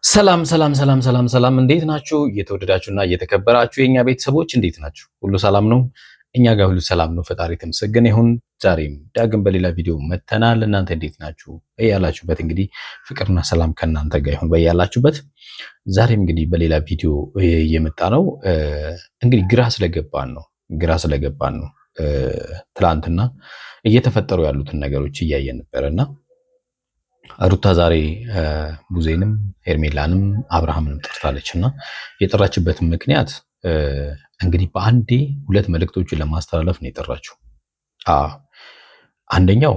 ሰላም ሰላም ሰላም ሰላም ሰላም፣ እንዴት ናችሁ? እየተወደዳችሁና እየተከበራችሁ የኛ ቤተሰቦች እንዴት ናችሁ? ሁሉ ሰላም ነው? እኛ ጋር ሁሉ ሰላም ነው። ፈጣሪ የተመሰገነ ይሁን። ዛሬም ዳግም በሌላ ቪዲዮ መተናል። እናንተ እንዴት ናችሁ? በያላችሁበት እንግዲህ ፍቅርና ሰላም ከእናንተ ጋር ይሁን በያላችሁበት። ዛሬም እንግዲህ በሌላ ቪዲዮ እየመጣ ነው። እንግዲህ ግራ ስለገባን ነው፣ ግራ ስለገባን ነው። ትላንትና እየተፈጠሩ ያሉትን ነገሮች እያየን ነበርና ሩታ ዛሬ ቡዜንም ሄርሜላንም አብርሃምንም ጠርታለች እና የጠራችበትን ምክንያት እንግዲህ በአንዴ ሁለት መልእክቶችን ለማስተላለፍ ነው የጠራችው። አንደኛው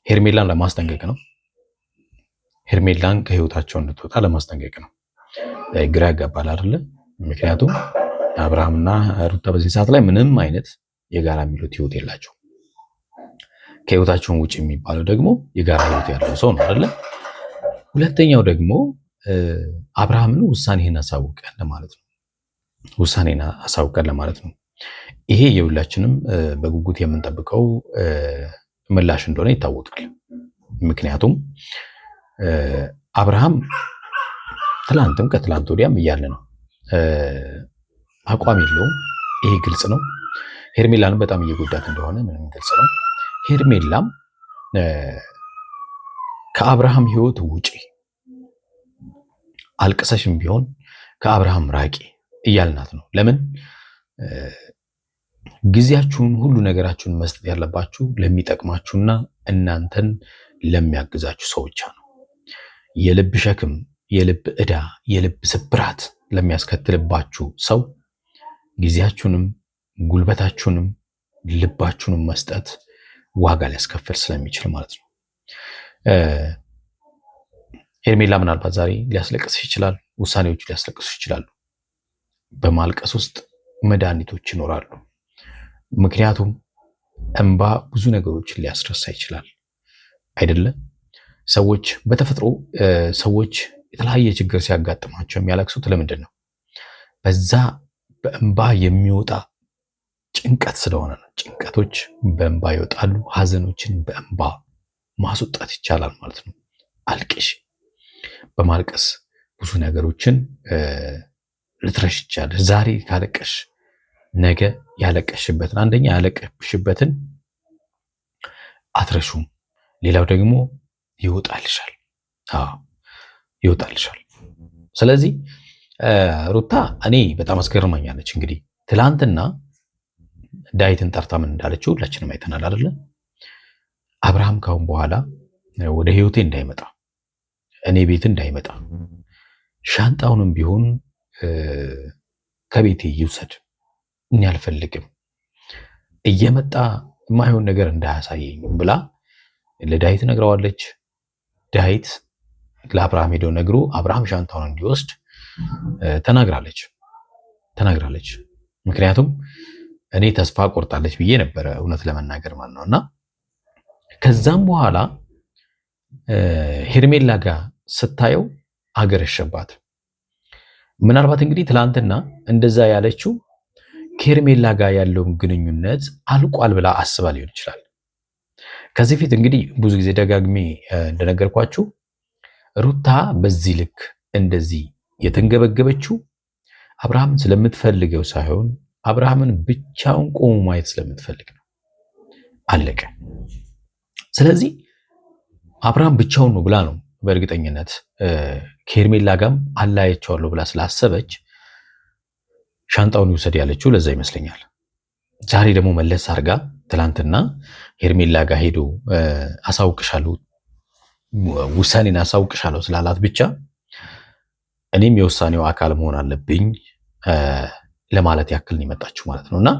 ሄርሜላን ለማስጠንቀቅ ነው። ሄርሜላን ከህይወታቸው እንድትወጣ ለማስጠንቀቅ ነው። ግራ ያጋባል አይደለ? ምክንያቱም አብርሃምና ሩታ በዚህ ሰዓት ላይ ምንም አይነት የጋራ የሚሉት ህይወት የላቸው። ከህይወታቸውን ውጭ የሚባለው ደግሞ የጋራ ህይወት ያለው ሰው ነው አይደለ? ሁለተኛው ደግሞ አብርሃምን ውሳኔህን አሳውቀን ለማለት ነው። ውሳኔን አሳውቀን ለማለት ነው። ይሄ የሁላችንም በጉጉት የምንጠብቀው ምላሽ እንደሆነ ይታወቃል። ምክንያቱም አብርሃም ትላንትም ከትላንት ወዲያም እያለ ነው፣ አቋም የለውም። ይሄ ግልጽ ነው። ሄርሜላንም በጣም እየጎዳት እንደሆነ ምንም ግልጽ ነው። ሄርሜላም ከአብርሃም ህይወት ውጪ አልቅሰሽም ቢሆን ከአብርሃም ራቂ እያልናት ነው። ለምን ጊዜያችሁን ሁሉ ነገራችሁን መስጠት ያለባችሁ ለሚጠቅማችሁና እናንተን ለሚያግዛችሁ ሰው ብቻ ነው። የልብ ሸክም፣ የልብ ዕዳ፣ የልብ ስብራት ለሚያስከትልባችሁ ሰው ጊዜያችሁንም ጉልበታችሁንም ልባችሁንም መስጠት ዋጋ ሊያስከፍል ስለሚችል ማለት ነው። ሄርሜላ ምናልባት ዛሬ ሊያስለቅስሽ ይችላል። ውሳኔዎቹ ሊያስለቅሱ ይችላሉ። በማልቀስ ውስጥ መድኃኒቶች ይኖራሉ። ምክንያቱም እንባ ብዙ ነገሮችን ሊያስረሳ ይችላል። አይደለም ሰዎች በተፈጥሮ ሰዎች የተለያየ ችግር ሲያጋጥማቸው የሚያለቅሱት ለምንድን ነው? በዛ በእንባ የሚወጣ ጭንቀት ስለሆነ ነው። ጭንቀቶች በእንባ ይወጣሉ። ሀዘኖችን በእንባ ማስወጣት ይቻላል ማለት ነው። አልቅሽ። በማልቀስ ብዙ ነገሮችን ልትረሽ ይቻላል። ዛሬ ካለቀሽ ነገ ያለቀሽበትን አንደኛ ያለቀሽበትን አትረሹም። ሌላው ደግሞ ይወጣልሻል። አዎ ይወጣልሻል። ስለዚህ ሩታ እኔ በጣም አስገርማኛለች። እንግዲህ ትላንትና ዳዊትን ጠርታ ምን እንዳለችው ሁላችንም አይተናል አይደለ? አብርሃም ካሁን በኋላ ወደ ህይወቴ እንዳይመጣ፣ እኔ ቤት እንዳይመጣ፣ ሻንጣውንም ቢሆን ከቤቴ ይውሰድ፣ እኔ አልፈልግም፣ እየመጣ የማይሆን ነገር እንዳያሳየኝ ብላ ለዳዊት ነግረዋለች። ዳዊት ለአብርሃም ሄዶ ነግሮ አብርሃም ሻንጣውን እንዲወስድ ተናግራለች ተናግራለች። ምክንያቱም እኔ ተስፋ ቆርጣለች ብዬ ነበረ እውነት ለመናገር ማለት ነው። እና ከዛም በኋላ ሄርሜላ ጋር ስታየው አገረሸባት። ምናልባት እንግዲህ ትላንትና እንደዛ ያለችው ከሄርሜላ ጋር ያለውን ግንኙነት አልቋል ብላ አስባ ሊሆን ይችላል። ከዚህ ፊት እንግዲህ ብዙ ጊዜ ደጋግሜ እንደነገርኳችሁ ሩታ በዚህ ልክ እንደዚህ የተንገበገበችው አብርሃምን ስለምትፈልገው ሳይሆን አብርሃምን ብቻውን ቆሞ ማየት ስለምትፈልግ ነው። አለቀ። ስለዚህ አብርሃም ብቻውን ነው ብላ ነው በእርግጠኝነት ከሄርሜላ ጋርም አላያቸዋለሁ ብላ ስላሰበች ሻንጣውን ይውሰድ ያለችው ለዛ ይመስለኛል። ዛሬ ደግሞ መለስ አድርጋ ትላንትና ሄርሜላ ጋር ሄዶ አሳውቅሻለሁ፣ ውሳኔን አሳውቅሻለሁ ስላላት ብቻ እኔም የውሳኔው አካል መሆን አለብኝ ለማለት ያክል ነው የመጣችው ማለት ነው። እና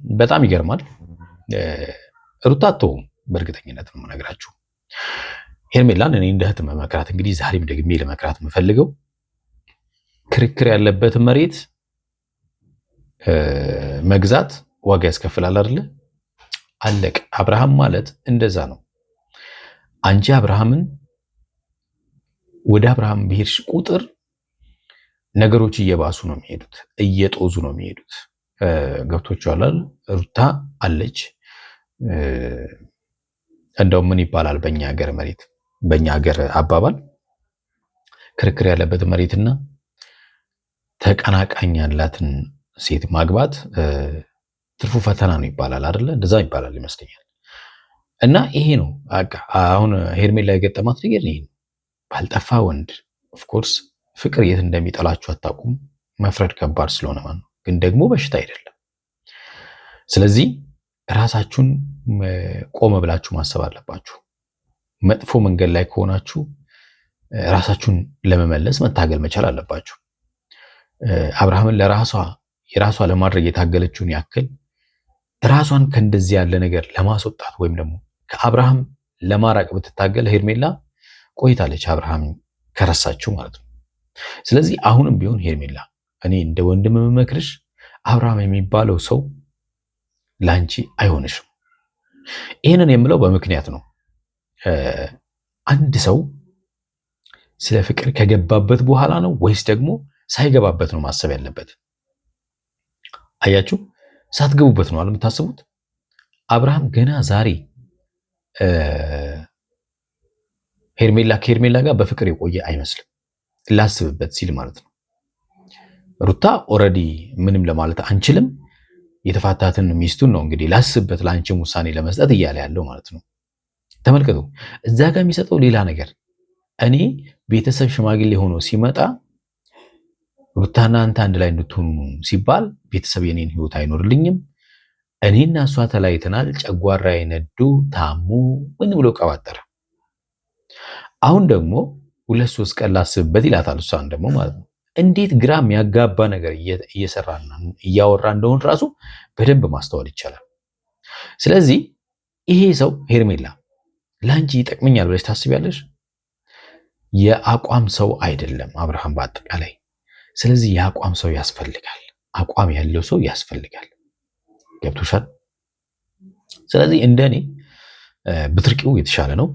በጣም ይገርማል። ሩታ አትተውም፣ በእርግጠኝነት ነው የምነግራችሁ። ሄርሜላን እኔ እንደ እህት መመክራት እንግዲህ ዛሬም ደግሜ ለመክራት የምፈልገው ክርክር ያለበት መሬት መግዛት ዋጋ ያስከፍላል አይደለ? አለቅ አብርሃም ማለት እንደዛ ነው። አንቺ አብርሃምን ወደ አብርሃም ብሄድሽ ቁጥር ነገሮች እየባሱ ነው የሚሄዱት፣ እየጦዙ ነው የሚሄዱት። ገብቶችኋል? ሩታ አለች። እንደው ምን ይባላል በእኛ ሀገር መሬት በእኛ ሀገር አባባል ክርክር ያለበት መሬትና ተቀናቃኝ ያላትን ሴት ማግባት ትርፉ ፈተና ነው ይባላል አይደለ? እንደዛ ይባላል ይመስለኛል። እና ይሄ ነው አሁን ሄርሜላ የገጠማት ነገር ይሄ ነው። ባልጠፋ ወንድ of course ፍቅር የት እንደሚጠላችሁ አታውቁም። መፍረድ ከባድ ስለሆነ ማለት ነው። ግን ደግሞ በሽታ አይደለም። ስለዚህ ራሳችሁን ቆመ ብላችሁ ማሰብ አለባችሁ። መጥፎ መንገድ ላይ ከሆናችሁ ራሳችሁን ለመመለስ መታገል መቻል አለባችሁ። አብርሃምን ለራሷ የራሷ ለማድረግ የታገለችውን ያክል ራሷን ከእንደዚህ ያለ ነገር ለማስወጣት ወይም ደግሞ ከአብርሃም ለማራቅ ብትታገል ሄርሜላ ቆይታለች፣ አብርሃም ከረሳችው ማለት ነው። ስለዚህ አሁንም ቢሆን ሄርሜላ እኔ እንደ ወንድም የምመክርሽ አብርሃም የሚባለው ሰው ላንቺ አይሆንሽም። ይህንን የምለው በምክንያት ነው። አንድ ሰው ስለ ፍቅር ከገባበት በኋላ ነው ወይስ ደግሞ ሳይገባበት ነው ማሰብ ያለበት? አያችሁ፣ ሳትገቡበት ነው የምታስቡት። አብርሃም ገና ዛሬ ሄርሜላ ከሄርሜላ ጋር በፍቅር የቆየ አይመስልም፣ ላስብበት ሲል ማለት ነው። ሩታ already ምንም ለማለት አንችልም። የተፋታትን ሚስቱን ነው እንግዲህ ላስብበት፣ ለአንቺም ውሳኔ ለመስጠት እያለ ያለው ማለት ነው። ተመልከቱ፣ እዛ ጋር የሚሰጠው ሌላ ነገር። እኔ ቤተሰብ ሽማግሌ ሆኖ ሲመጣ ሩታና አንተ አንድ ላይ እንድትሆኑ ሲባል ቤተሰብ የኔን ህይወት አይኖርልኝም፣ እኔና እሷ ተለያይተናል፣ ጨጓራ የነዱ ታሙ ምን ብሎ ቀባጠረ። አሁን ደግሞ ሁለት ሶስት ቀን ላስብበት ይላታል። እሷን ደግሞ ማለት ነው እንዴት ግራ የሚያጋባ ነገር እየሰራና እያወራ እንደሆን ራሱ በደንብ ማስተዋል ይቻላል። ስለዚህ ይሄ ሰው ሄርሜላ ለአንቺ ይጠቅመኛል ብለሽ ታስቢያለሽ? የአቋም ሰው አይደለም አብርሃም በአጠቃላይ። ስለዚህ የአቋም ሰው ያስፈልጋል። አቋም ያለው ሰው ያስፈልጋል። ገብቶሻል? ስለዚህ እንደኔ ብትርቂው የተሻለ ነው።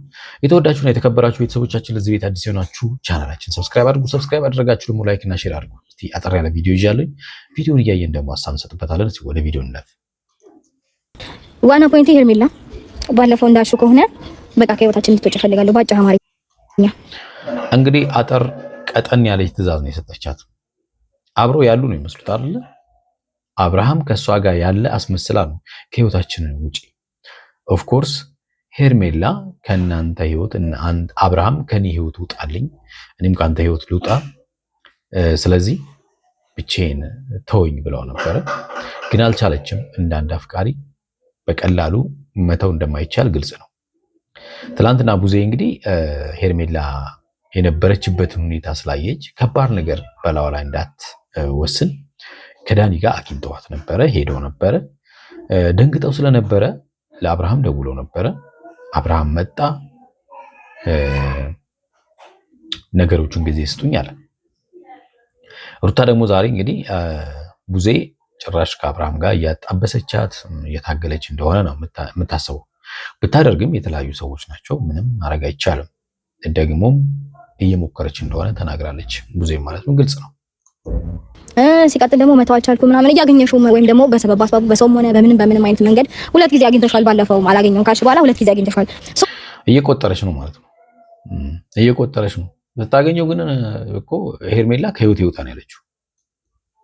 የተወዳችሁና የተከበራችሁ ቤተሰቦቻችን ለዚህ ቤት አዲስ የሆናችሁ ቻናላችን subscribe አድርጉ። subscribe አድረጋችሁ ደግሞ like እና share አድርጉ። እስቲ አጠር ያለ ቪዲዮ ይዣለኝ። ቪዲዮውን እያየን ደግሞ ሀሳብ እንሰጥበታለን። እስቲ ወደ ቪዲዮ እንለፍ። ዋና point ኤ ሄርሜላ፣ ባለፈው እንዳልሽው ከሆነ በቃ ከህይወታችን እንድትወጪ እፈልጋለሁ። ባጭር አማርኛ እንግዲህ አጠር ቀጠን ያለች ትዕዛዝ ነው የሰጠቻት። አብረው ያሉ ነው ይመስሉት አይደለ? አብርሃም ከእሷ ጋር ያለ አስመስላ ነው ከህይወታችን ውጪ። of course ሄርሜላ ከእናንተ ህይወት አብርሃም ከኔ ህይወት ውጣልኝ፣ እኔም ከአንተ ህይወት ልውጣ፣ ስለዚህ ብቻዬን ተወኝ ብለው ነበረ። ግን አልቻለችም። እንደ አንድ አፍቃሪ በቀላሉ መተው እንደማይቻል ግልጽ ነው። ትላንትና ቡዜ እንግዲህ ሄርሜላ የነበረችበትን ሁኔታ ስላየች ከባድ ነገር በላዋ ላይ እንዳትወስን ከዳኒ ጋር አግኝተዋት ነበረ፣ ሄደው ነበረ። ደንግጠው ስለነበረ ለአብርሃም ደውለው ነበረ። አብርሃም መጣ። ነገሮቹን ጊዜ ስጡኝ አለ። ሩታ ደግሞ ዛሬ እንግዲህ ቡዜ ጭራሽ ከአብርሃም ጋር እያጣበሰቻት እየታገለች እንደሆነ ነው የምታስበው። ብታደርግም የተለያዩ ሰዎች ናቸው፣ ምንም ማድረግ አይቻልም። ደግሞም እየሞከረች እንደሆነ ተናግራለች። ቡዜ ማለት ነው፣ ግልጽ ነው። ሲቀጥል ደግሞ መተው አልቻልኩም ምናምን እያገኘሽው ወይም ደግሞ በሰበብ አስባቡ በሰውም ሆነ በምንም በምንም አይነት መንገድ ሁለት ጊዜ አግኝተሻል። ባለፈው አላገኘሁም ካልሽ በኋላ ሁለት ጊዜ አግኝተሻል። እየቆጠረች ነው ማለት ነው፣ እየቆጠረች ነው። ስታገኘው ግን እኮ ሄርሜላ ከህይወት ይውጣ ነው ያለችው።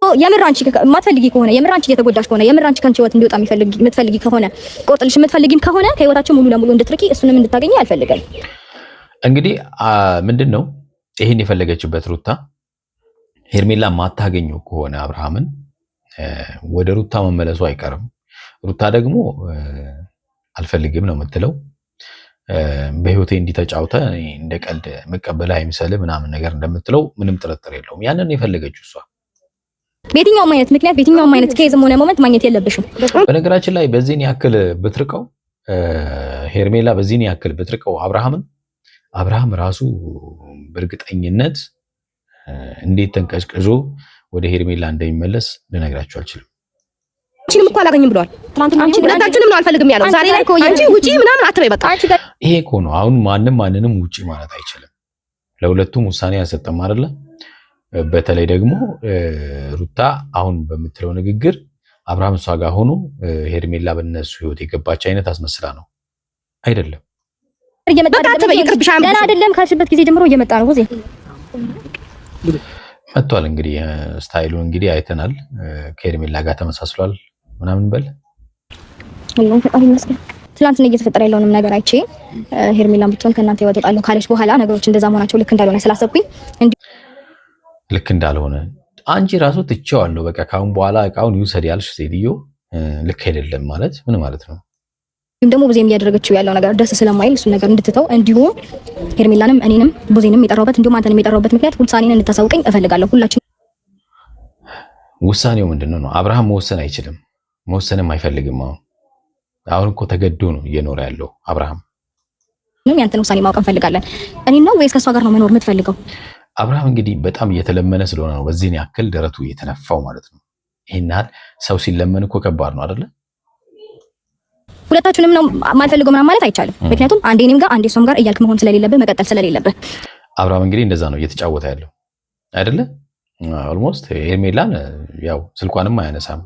የምር አንቺ የማትፈልጊ ከሆነ የምር አንቺ እየተጎዳሽ ከሆነ የምር አንቺ ከአንቺ ህይወት እንዲወጣ የምትፈልጊ ከሆነ ቆርጥልሽ የምትፈልጊም ከሆነ ከህይወታቸው ሙሉ ለሙሉ እንድትርቂ እሱንም እንድታገኚ አልፈልግም። እንግዲህ ምንድን ነው ይሄን የፈለገችበት ሩታ ሄርሜላ ማታገኘው ከሆነ አብርሃምን ወደ ሩታ መመለሱ አይቀርም። ሩታ ደግሞ አልፈልግም ነው የምትለው። በህይወቴ እንዲተጫውተ እንደ ቀልድ መቀበል አይምሰልህ ምናምን ነገር እንደምትለው ምንም ጥርጥር የለውም። ያንን የፈለገችው እሷ በየትኛውም አይነት ምክንያት በየትኛውም አይነት case ም ሆነ moment ማግኘት የለብሽም። በነገራችን ላይ በዚህን ያክል ብትርቀው ሄርሜላ በዚህን ያክል ብትርቀው አብርሃምን አብርሃም ራሱ በእርግጠኝነት እንዴት ተንቀዥቅዦ ወደ ሄርሜላ እንደሚመለስ ልነግራችሁ አልችልም። አንቺንም እኮ አላገኝም ብለዋል። ሁለታችንም ነው አልፈልግም ያለው። ዛሬ ላይ አንቺ ውጪ ምናምን አትበይ። በቃ ይሄ እኮ ነው አሁን ማንም ማንንም ውጪ ማለት አይችልም። ለሁለቱም ውሳኔ አልሰጠም አይደለ? በተለይ ደግሞ ሩታ አሁን በምትለው ንግግር አብርሃም እሷ ጋር ሆኖ ሄርሜላ በነሱ ህይወት የገባች አይነት አስመስላ ነው አይደለም። ደህና አይደለም ካልሽበት ጊዜ ጀምሮ እየመጣ ነው። መጥቷል። እንግዲህ style ኡ እንግዲህ አይተናል። ከሄርሜላ ጋር ተመሳስሏል ምናምን በል ፈጣሪ ይመስገን። ትላንትና እየተፈጠረ ያለውንም ነገር አይቼ ሄርሜላን ብትሆን ከእናንተ ህይወት እወጣለሁ ካለች በኋላ ነገሮች እንደዛ መሆናቸው ልክ እንዳልሆነ ስላሰብኩኝ ልክ እንዳልሆነ አንቺ ራሱ ትቼዋለሁ፣ በቃ ካሁን በኋላ እቃውን ይውሰድ ያልሽ ሴትዮ ልክ አይደለም ማለት ምን ማለት ነው? እንዲሁም ደግሞ ቡዜም እያደረገችው ያለው ነገር ደስ ስለማይል እሱን ነገር እንድትተው እንዲሁም ሄርሜላንም እኔንም ቡዜንም የጠራሁበት እንዲሁም አንተንም የጠራሁበት ምክንያት ውሳኔን እንድታሳውቀኝ እፈልጋለሁ። ሁላችን ውሳኔው ምንድነው ነው? አብርሃም መወሰን አይችልም፣ መወሰንም አይፈልግም። አሁን አሁን እኮ ተገዶ ነው እየኖረ ያለው አብርሃም። ምንም ያንተን ውሳኔ ማወቅ እንፈልጋለን። እኔ ነው ወይስ ከእሷ ጋር ነው መኖር የምትፈልገው? አብርሃም እንግዲህ በጣም እየተለመነ ስለሆነ ነው በዚህን ያክል ደረቱ እየተነፋው ማለት ነው። ይሄን ያህል ሰው ሲለመን እኮ ከባድ ነው አይደለ? ሁለታችሁንም ነው የማልፈልገው ምናምን ማለት አይቻልም። ምክንያቱም አንዴ እኔም ጋር አንዴ እሷም ጋር እያልክ መሆን ስለሌለብህ መቀጠል ስለሌለብህ አብርሃም እንግዲህ እንደዛ ነው እየተጫወተ ያለው አይደለ? Almost ሄርሜላን ያው ስልኳንም አያነሳም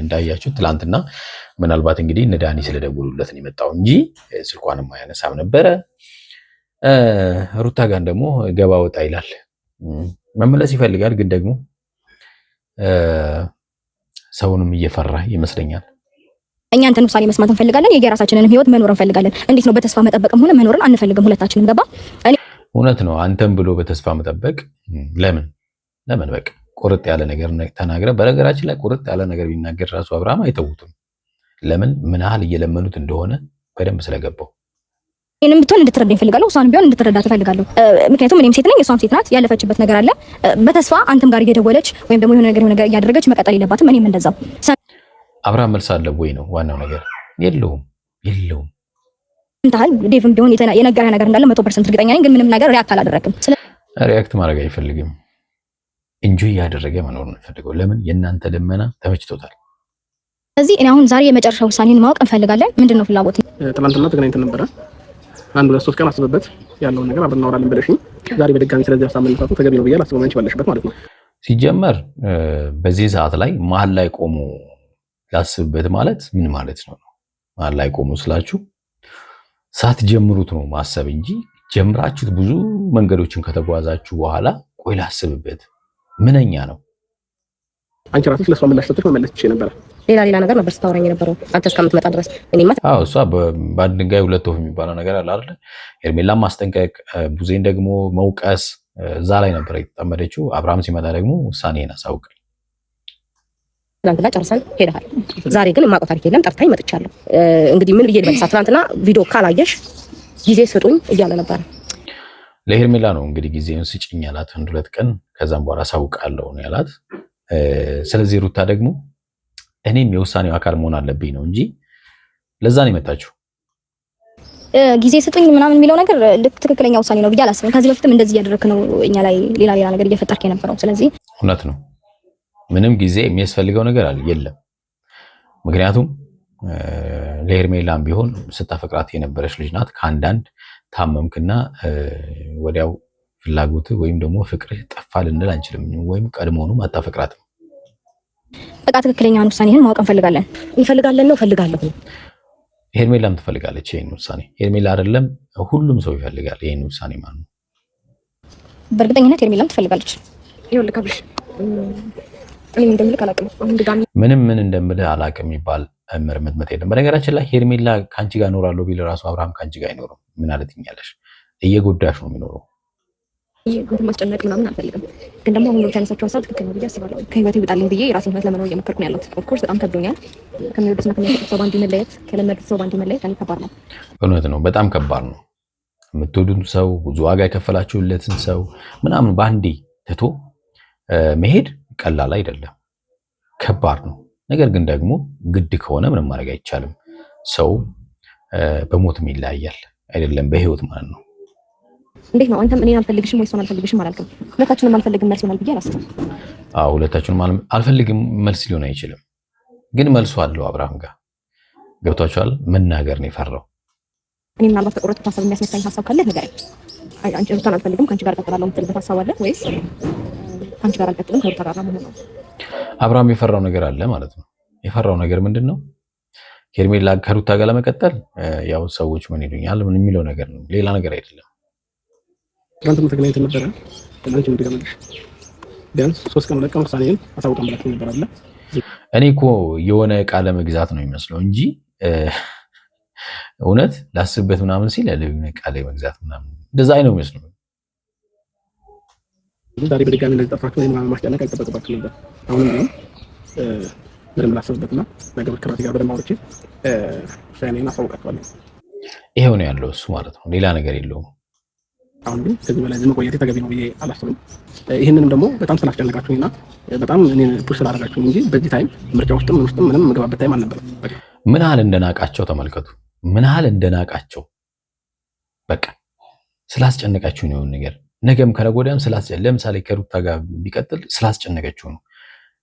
እንዳያችሁ ትላንትና። ምናልባት እንግዲህ እነ ዳኒ ስለደወሉለት ነው የመጣው እንጂ ስልኳንም አያነሳም ነበረ። ሩታ ጋር ደግሞ ገባ ወጣ ይላል። መመለስ ይፈልጋል፣ ግን ደግሞ ሰውንም እየፈራ ይመስለኛል። እኛ አንተን ውሳኔ መስማት እንፈልጋለን። የየራሳችንንም ህይወት መኖር እንፈልጋለን። እንዴት ነው በተስፋ መጠበቅም ሆነ መኖርን አንፈልግም። ሁለታችንም ገባ። እውነት ነው። አንተም ብሎ በተስፋ መጠበቅ ለምን ለምን በቃ ቁርጥ ያለ ነገር ተናግረ። በነገራችን ላይ ቁርጥ ያለ ነገር ቢናገር ራሱ አብርሃም አይተውትም። ለምን ምን ያህል እየለመኑት እንደሆነ በደንብ ስለገባው እኔንም ብትሆን እንድትረዳኝ እፈልጋለሁ። እሷንም ቢሆን እንድትረዳ እፈልጋለሁ። ምክንያቱም እኔም ሴት ነኝ፣ እሷም ሴት ናት። ያለፈችበት ነገር አለ። በተስፋ አንተም ጋር እየደወለች ወይም ደግሞ የሆነ ነገር የሆነ ነገር እያደረገች መቀጠል የለባትም። እኔም እንደዛው። አብርሃም መልስ አለ ወይ ነው ዋናው ነገር። የለውም የለውም። እንታል ዴቭም ቢሆን የነገረህ ነገር እንዳለ 100% እርግጠኛ ነኝ፣ ግን ምንም ነገር react አላደረግም። React ማድረግ አይፈልግም። Enjoy እያደረገ መኖር ነው የሚፈልገው። ለምን የእናንተ ልመና ተመችቶታል። ስለዚህ እኔ አሁን ዛሬ የመጨረሻ ውሳኔን ማወቅ እንፈልጋለን። ምንድን ነው ፍላጎት? ትናንትና ተገናኝተን ነበረ። አንድ ሁለት ሶስት ቀን አስብበት ያለውን ነገር አብረን እናወራለን ብለሽኝ ዛሬ በድጋሚ ስለዚህ ሀሳብ መነሳቱ ተገቢ ነው ብዬ አላስብም። አንቺ ባለሽበት ማለት ነው። ሲጀመር በዚህ ሰዓት ላይ መሀል ላይ ቆሞ ላስብበት ማለት ምን ማለት ነው? መሀል ላይ ቆሞ ስላችሁ ሳትጀምሩት ነው ማሰብ እንጂ ጀምራችሁት ብዙ መንገዶችን ከተጓዛችሁ በኋላ ቆይ ላስብበት ምንኛ ነው። አንቺ ራስሽ ለሷ ምላሽ ሰጥተሽ መመለስ ትችይ ነበረ። ሌላ ሌላ ነገር ነበር ስታወራኝ የነበረው አንተ እስከምትመጣ ድረስ። እኔማ አዎ፣ እሷ በአንድ ድንጋይ ሁለት ወፍ የሚባለው ነገር አለ አይደል? ሄርሜላን ማስጠንቀቅ፣ ቡዜን ደግሞ መውቀስ፣ እዛ ላይ ነበር የተጠመደችው። አብርሃም ሲመጣ ደግሞ ውሳኔን አሳውቅ። ትናንትና ጨርሰን ሄደሃል። ዛሬ ግን የማውቀው ታሪክ የለም። ጠርታኝ መጥቻለሁ። እንግዲህ ምን ብዬ ልመልሳት? ትናንትና ቪዲዮ ካላየሽ ጊዜ ስጡኝ እያለ ነበረ። ለሄርሜላ ነው እንግዲህ ጊዜውን ስጭኝ ያላት አንድ ሁለት ቀን፣ ከዛም በኋላ አሳውቃለሁ ነው ያላት። ስለዚህ ሩታ ደግሞ እኔም የውሳኔው አካል መሆን አለብኝ ነው እንጂ ለዛ ነው የመጣችው። ጊዜ ስጡኝ ምናምን የሚለው ነገር ልክ ትክክለኛ ውሳኔ ነው ብዬ አላስብም። ከዚህ በፊትም እንደዚህ እያደረክ ነው እኛ ላይ ሌላ ሌላ ነገር እየፈጠርክ የነበረው። ስለዚህ እውነት ነው፣ ምንም ጊዜ የሚያስፈልገው ነገር አለ የለም። ምክንያቱም ለሄርሜላም ቢሆን ስታፈቅራት የነበረች ልጅ ናት። ከአንዳንድ ታመምክና ወዲያው ፍላጎት ወይም ደግሞ ፍቅርህ ጠፋ ልንል አንችልም። ወይም ቀድሞውንም አታፈቅራትም። በቃ ትክክለኛውን ውሳኔህን ማወቅ እንፈልጋለን እንፈልጋለን ነው እፈልጋለሁ። ሄርሜላም ትፈልጋለች ይሄን ውሳኔ። ሄርሜላ አይደለም ሁሉም ሰው ይፈልጋል ይሄን ውሳኔ ማለት ነው። በእርግጠኝነት ሄርሜላም ትፈልጋለች። ይኸውልህ አብርሽ፣ እኔ ምን እንደምልህ አላውቅም። አሁን ድጋሚ ምንም ምን እንደምልህ አላውቅም የሚባል መርመጥመጥ የለም። በነገራችን ላይ ሄርሜላ ከአንቺ ጋር እኖራለሁ ቢል ራሱ አብርሃም ከአንቺ ጋር አይኖርም። ምን አለትኛለሽ? እየጎዳሽ ነው የሚኖረው። እንትን ማስጨነቅ ምናምን አልፈልግም፣ ግን ደግሞ አሁን ያነሳቸው ሀሳብ ትክክል ነው ብዬ አስባለሁ። ከህይወቴ ይወጣልኝ ብዬ የራሴን ህይወት ለመኖር እየሞከርኩ ነው ያለሁት። Of course በጣም ከብዶኛል። ከሚወዱትና ከሚያፈቅሩት ሰው ባንድ መለየት፣ ከለመዱት ሰው ባንድ መለየት ለእኔ ከባድ ነው። እውነት ነው፣ በጣም ከባድ ነው። የምትወዱት ሰው ብዙ ዋጋ የከፈላችሁለትን ሰው ምናምን በአንዴ ትቶ መሄድ ቀላል አይደለም፣ ከባድ ነው። ነገር ግን ደግሞ ግድ ከሆነ ምንም ማድረግ አይቻልም። ሰው በሞትም ይለያያል አይደለም በህይወት ማለት ነው። እንዴት ነው አንተም እኔን አልፈልግሽም ወይ እሷን አልፈልግሽም አላልክም። ሁለታችንም አልፈልግም መልስ ይሆናል ብዬ አላስብም። አዎ ሁለታችንም አልፈልግም መልስ ሊሆን አይችልም፣ ግን መልሱ አለው አብርሃም ጋር ገብቷቸዋል። መናገር ነው የፈራው። እኔ ምናልባት ከቆረጥኩት ሀሳብ የሚያስነሳኝ ሀሳብ ካለ ንገረኝ። አንቺ ሩታን አልፈልግም ከአንቺ ጋር እቀጥላለሁ የምትልበት ሀሳብ አለ ወይስ ከአንቺ ጋር አልቀጥልም ከሩታ ጋር መሆን ነው? አብርሃም የፈራው ነገር አለ ማለት ነው። የፈራው ነገር ምንድን ነው? ሄርሜላ ከሩታ ጋር ለመቀጠል ያው ሰዎች ምን ይሉኛል ምን የሚለው ነገር ነው፣ ሌላ ነገር አይደለም። ትናንትም ተገናኝተን ነበረ። አንቺ ምን ትገመልሽ? ቢያንስ 3 ቀን 2 ቀን ውሳኔን አሳውቀን ብላችሁ ነበር አለ። እኔ እኮ የሆነ እቃ ለመግዛት ነው የሚመስለው እንጂ እውነት ላስብበት ምናምን ሲል የሆነ እቃ ለመግዛት ምናምን እንደዛ አይነው የሚመስለው። ዛሬ በድጋሚ እንደዚህ ጠርታችሁ እኔን ማስጨነቅ አይጠበቅባችሁ ነበር። አሁንም ቢሆን በደንብ ላስብበትና ነገሮች ከራሴ ጋር በደንብ አውርቼ ውሳኔን አሳውቃችኋለሁ። ይሄው ነው ያለው እሱ ማለት ነው። ሌላ ነገር የለውም። አሁን ግን ከዚህ በላይ ዝም መቆየቴ ተገቢ ነው ብዬ አላስብም። ይህንንም ደግሞ በጣም ስላስጨነቃችሁኝና በጣም እኔን push ስላደረጋችሁኝ እንጂ በዚህ time ምርጫ ውስጥም ምን ውስጥም ምንም የምገባበት time አልነበረም። በቃ ምን ያህል እንደናቃቸው ተመልከቱ። ምን ያህል እንደናቃቸው፣ በቃ ስላስጨነቃችሁ ነው ነገር ነገም ከነገ ወዲያም ለምሳሌ ከሩታ ጋር ቢቀጥል ስላስጨነቀችው ነው።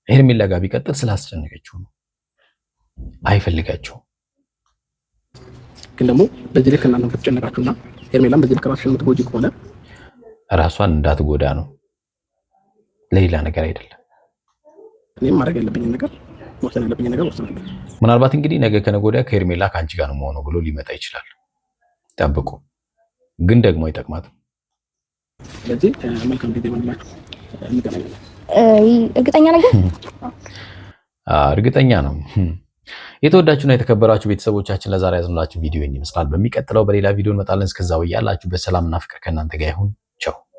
ሄርሜላ ጋር ቢቀጥል ስላስጨነቀችው ነው። አይፈልጋቸውም። ግን ደግሞ በዚህ ልክ እናንተም ከተጨነቃችሁና ሄርሜላም በዚህ ልክ ራስሽን የምትጎጂ ከሆነ ራሷን እንዳትጎዳ ነው፣ ለሌላ ነገር አይደለም። እኔም ማድረግ ያለብኝን ነገር፣ መወሰን ያለብኝን ነገር ወስናለሁ። ምናልባት እንግዲህ ነገ ከነገ ወዲያ ከሄርሜላ ከአንቺ ጋር ነው መሆነው ብሎ ሊመጣ ይችላል። ጠብቁ። ግን ደግሞ አይጠቅማትም። ስለዚህ መልካም ጊዜ ይሆንላችሁ። እንገናኛለን። እርግጠኛ ነገር እርግጠኛ ነው። የተወዳችሁና የተከበራችሁ ቤተሰቦቻችን፣ ለዛሬ ያዝንላችሁ ቪዲዮ ይህን ይመስላል። በሚቀጥለው በሌላ ቪዲዮ እንመጣለን። እስከዛው እያላችሁ በሰላምና ፍቅር ከእናንተ ጋር ይሁን።